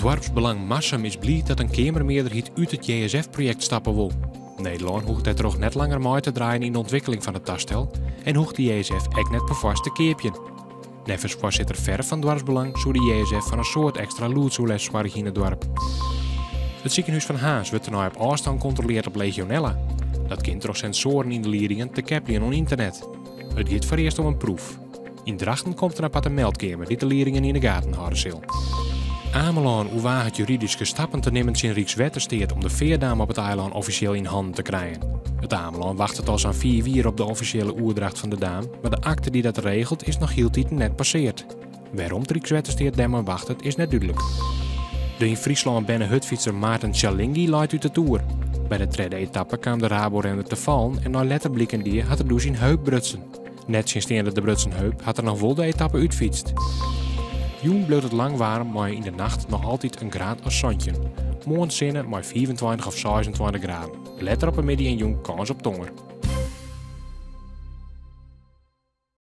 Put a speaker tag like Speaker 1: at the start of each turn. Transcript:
Speaker 1: Doarpsbelang Marsum is bliid dat in keamermearderheid út it JSF-projekt stappe wol. Nederlân hoecht dêrtroch net langer mei te draaien yn de ûntwikkeling fan it tastel en hoecht de JSF ek net perfoarst te keapjen. Neffens foarsitter Verf fan Doarpsbelang soe de JSF foar in soad ekstra lûdsoerlêst soargje yn it doarp. It sikehûs fan Harns wurdt tenei op ôfstân kontroleard op legionella. Dat kin troch sensoaren yn de liedingen te keppeljen oan ynternet. It giet foarearst om in proef. Yn Drachten komt in aparte meldkeamer dy't de liedingen yn de gaten hâlde sil. Amelân oerwaget juridyske stappen te nimmen tsjin Rykswettersteat om de feardaam op it eilân offisjeel yn hannen te krijen. It Amelân wachtet al sa'n fiif jier op de offisjele oerdracht fan de daam, mar de akte dy't dat regelt is noch hieltiten net passeard. Wêrom't Rykswettersteat dêrmei wachtet is net dúdlik. De yn Fryslân berne hurdfytser Maarten Tjallingii leit út de Tour. By de tredde etappe kaam de Rabo-renner te fallen en nei letter bliken die hat er doe syn heup brutsen. Nettsjinsteande de brutsen heup hat er noch wol de etappe útfytst. Jûn bliuwt it lang waarm mei yn de nacht noch altyd in graad as 17. Moarn sinne mei 25 of 26 graden. Letter op 'e middei en jûn kâns op tonger.